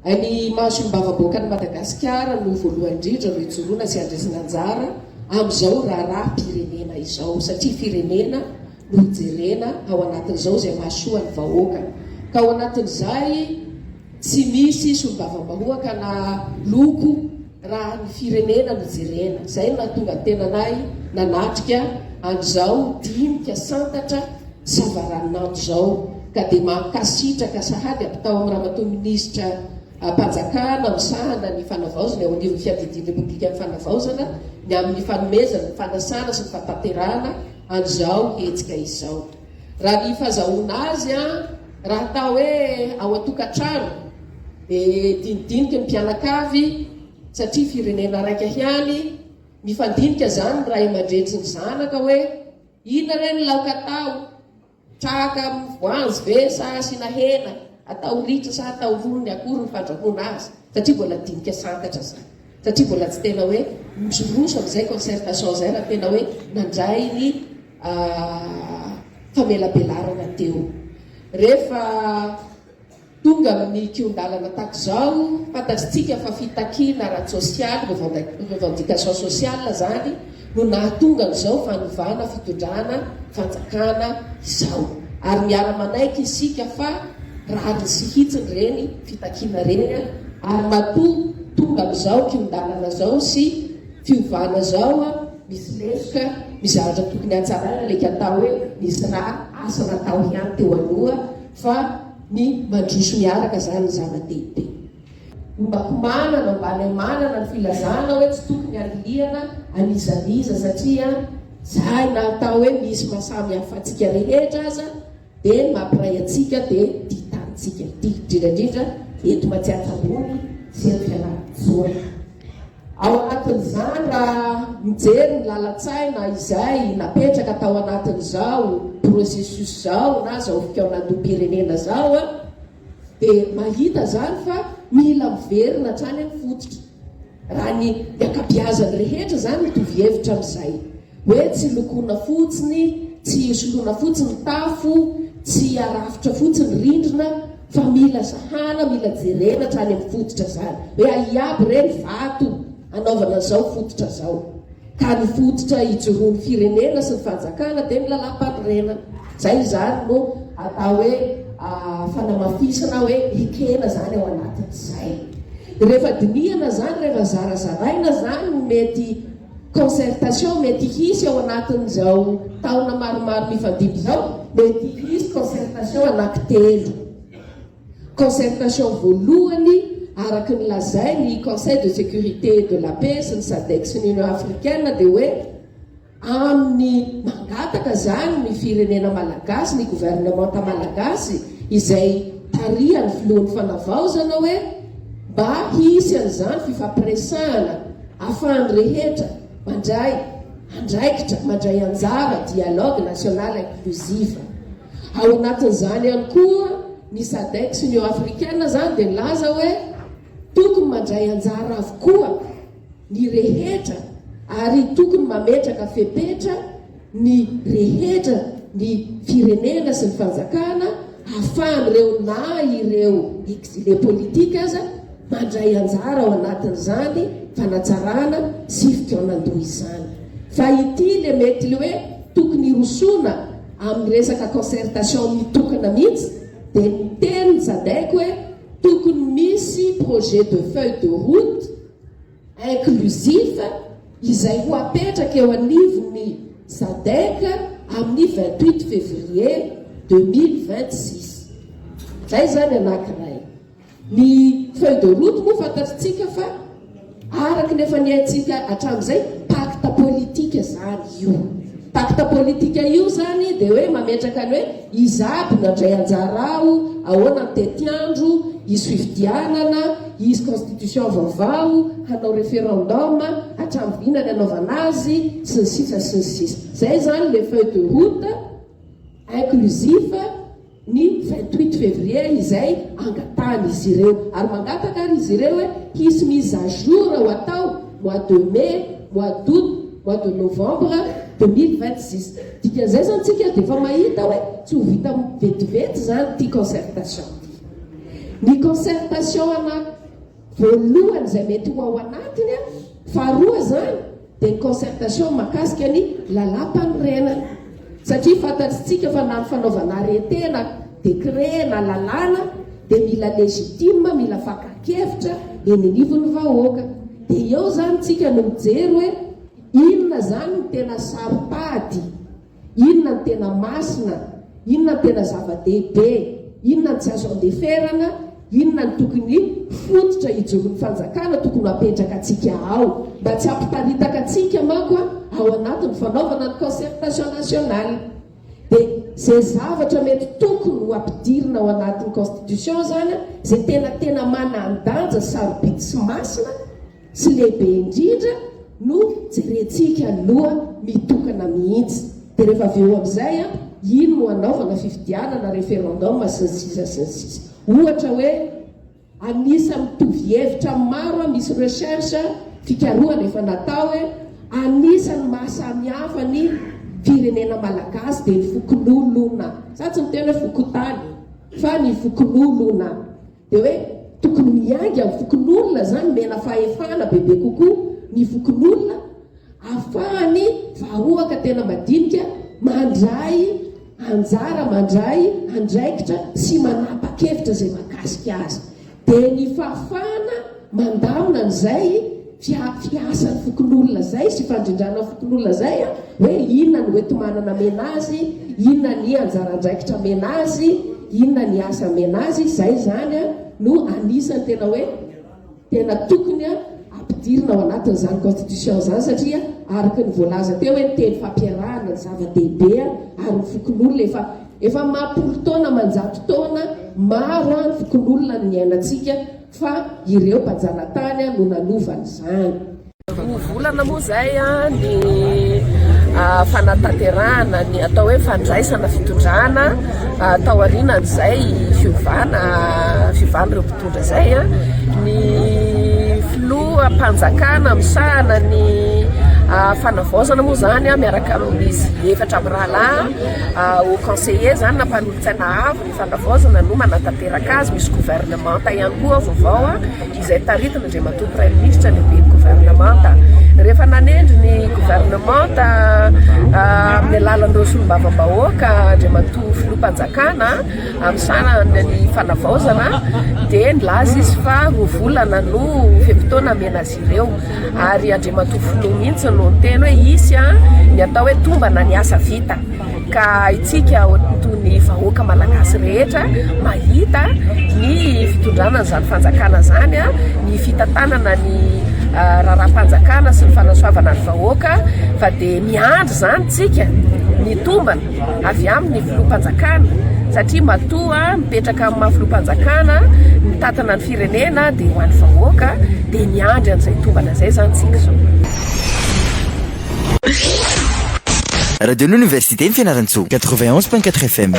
Ny maha solombavambahoakan'i Madagasikara no voalohany indrindra no ijoroana sy andraisana anjara amin'izao raharaham-pirenena izao satria firenena no jerena ao anatin'izao izay mahasoa ny vahoaka. Ka ao anatin'izay tsy misy solombavambahoaka na loko raha ny firenena no jerena. Izay no nahatonga ny tenanay nanatrika an'izao dinika santatra savaranonando izao ka dia mankasitraka sahady ampitao amin'ny Ramatoa Minisitra mpanjakana misahana ny fanavaozana eo anivon'ny Fiadidian'ny Repoblikan'ny Fanavaozana ny amin'ny fanomezana ny fanasana sy ny fahatanterahana an'izao hetsika izao. Raha ny fazahoana azy raha atao hoe ao an-tokantrano dia dinidiniky ny mpianakavy satria firenena raika ihany, mifandinika izany ny ray aman-dreny sy ny zanaka hoe inona re ny laoka atao, traka amin'ny voanjo ve sa asiana hena, atao ritra sa atao rony akory ny fandrahoana azy satria mbola dinika santatra izany. Satria mbola tsy tena hoe miroso amin'izay concertation izay raha tena hoe nandray ny famelabelarana teo. Rehefa tonga amin'ny kihon-dalana tahaka izao, fantatritsika fa fitakiana ara-tsosialy, revendication sociale izany no nahatonga an'izao fanovana fitondrana fanjakana izao. Ary miara-manaiky isika fa rariny sy hitsiny ireny fitakiana ireny ary matoa tonga amin'izao kihon-dalana izao sy fiovana izao, misy lesoka, misy zavatra tokony hatsaraina, ilay atao hoe nisy raha asa natao ihany teo aloha fa ny mandroso miaraka izany ny zava-dehibe. Ombako manana, ombanay manana ny filazana hoe tsy tokony hanilihana an'iza n'iza satria zahay na atao hoe misy maha samy hafa antsika rehetra aza dia ny mampiray antsika dia ity tanintsika ity, indrindra indrindra eto Matsiatra Ambony sy eto Fianarantsoa. Ao anatin'izany raha mijery ny lalan-tsaina izay napetraka tao anatin'izao processus izao na izao fikaonandoham-pirenena izao, Dia mahita izany fa mila miverina hatrany amin'ny fototra. Raha ny ny ankabiazany rehetra izany mitovy hevitra amin'izay. Hoe tsy lokoina fotsiny, tsy soloina fotsiny ny tafo, tsy arafitra fotsiny ny rindrina fa mila zahana, mila jerena hatrany amin'ny fototra izany. Hoe aia aby re ny vato anaovana an'izao fototra izao. Ka ny fototra ijoroan'ny firenena sy ny fanjakana dia ny lalàmpanorenana. Izay izany no atao hoe fanamafisana hoe ekena izany ao anatin'izay. Rehefa dinihana izany, rehefa zarazaraina izany ny mety concertation mety hisy ao anatin'izao taona maromaro mifandimby izao, mety hisy concertation anankitelo. Concertation voalohany araka ny lazainy Conseil de sécurité et de la paix sy ny Sadec sy ny Union africaine dia hoe amin'ny mangataka izany ny firenena malagasy, ny gouvernementa malagasy izay tarihan'ny filohan'ny fanavaozana hoe mba hisy an'izany fifampiresahana afahan'ny rehetra mandray andraikitra, mandray anjara, dialogue national inclusive. Ao anatin'izany ihany koa ny Sadec sy Union Africaine izany dia nilaza hoe tokony mandray anjara avokoa ny rehetra ary tokony mametraka fepetra ny rehetra ny firenena sy ny fanjakana ahafahan'ireo na ireo exilés politiques aza mandray anjara ao anatin'izany fanatsarana sy fikaonandoha izany. Fa ity le mety le hoe tokony hirosoana Amin'ny resaka concertation mitokana mihitsy dia niteny ny Sadec hoe tokony misy projet de feuille de route inclusif izay ho apetraka eo anivon'ny Sadec amin'ny 28 février 2026. Izay izany anankiray. Ny feuille de route moa fantatritsika fa araka ny efa nihaintsika hatramin'izay, pacte politique izany io. Pacte politique io izany dia hoe mametraka ny hoe iza aby no handray anjara ao, ahoana ny tetiandro, hisy fifidianana, hisy constitution vaovao, hanao référendum, hatramin'ny vina ny hanaovana azy, sy ny sisa sy ny sisa. Izay izany ilay feuille de route inclusif. ny 28 février izay angatahan'izy ireo ary mangataka ary izy ireo hoe hisy mise à jour ho atao mois de mai, mois d'août, mois de novembre 2026. Dikan'izay izany tsika dia efa mahita hoe tsy ho vita vetivety izany ity concertation ity. Ny concertation ana voalohany izay mety ho ao anatiny, faharoa izany dia ny concertation mahakasika ny lalàmpanorenana. Satria fantatritsika fa na ny fanaovana arrêté na décret na lalàna dia mila légitime, mila fakan-kevitra eny anivon'ny vahoaka. Dia eo izany tsika no mijery hoe inona izany no tena saro-pady, inona no tena masina, inona no tena zava-dehibe, inona no tsy azo andeferana, inona no tokony fototra hijoron'ny fanjakana tokony ho apetraka antsika ao, mba tsy hampitaritaka antsika manko ao anatin'ny fanaovana ny concertation nationale. Dia izay zavatra mety tokony ho ampidirina ao anatin'ny constitution izany, izay tena tena manan-danja, sarobidy sy masina sy lehibe indrindra no jerentsika aloha mitokana mihitsy. Dia rehefa avy eo amin'izay, iny no hanaovana fifidianana, referendum sy ny sisa sy ny sisa. Ohatra hoe. Anisan'ny mitovy hevitra amin'ny maro aho, misy recherche, fikarohana efa natao hoe anisan'ny maha samy hafa ny firenena malagasy dia ny fokonolona. Za tsy miteny hoe fokontany fa ny fokonolona. Dia hoe tokony miainga amin'ny fokonolona izany, omena fahefana bebe kokoa ny fokonolona Afahany vahoaka tena madinika mandray anjara, mandray andraikitra sy manapa-kevitra izay mahakasika azy. Dia ny fahafahana mandamina an'izay fiasan'ny fokonolona izay sy fandrindrana ny fokonolona izay hoe inona no hoenti-manana amena azy, inona ny anjara andraikitra amena azy, inona ny asa amena azy, izay izany no anisan'ny tena hoe Tena tokony ampidirina ao anatin'izany constitution izany satria araka ny voalaza teo hoe ny teny fampiarahana ny zava-dehibe ary ny fokonolona efa efa amam-polo taona aman-jato taona maro ny fokonolona no niainantsika fa ireo mpanjanatany no nanova an'izany. Roa volana moa izay ny fanatanterahana ny atao hoe fandraisana fitondrana taorianan'izay fiovana fiovan'ireo mpitondra izay. Ny filoham-panjakana misahana ny fanavaozana moa izany miaraka amin'izy efatra mirahalahy haut conseiller izany na mpanolotsaina avo ny fanavaozana no manatanteraka azy. Misy governemanta ihany koa vaovao. izay taritin' Andriamatoa Praiminisitra lehiben'ny governemanta. Rehefa nanendry ny governemanta amin'ny alalan'ireo solombavambahoaka Andriamatoa Filoham-panjakana misahana ny fanavaozana dia nilaza izy fa roa volana no fe-potoana amena azy ireo ary Andriamatoa Filoha mihitsy no niteny hoe hisy ny atao hoe tombana ny asa vita. Ka itsika toy ny vahoaka malagasy rehetra mahita ny fitondrana an'izany fanjakana izany, ny fitantanana ny raharaham-panjakana sy ny fanasoavana ny vahoaka fa dia miandry izany tsika ny tombana avy amin'ny filoham-panjakana satria matoa mipetraka amin'ny maha filoham-panjakana mitantana ny firenena dia ho an'ny vahoaka dia miandry an'izay tombana izay izany tsika izao. Radio Université Fianarantsoa 91.4 FM.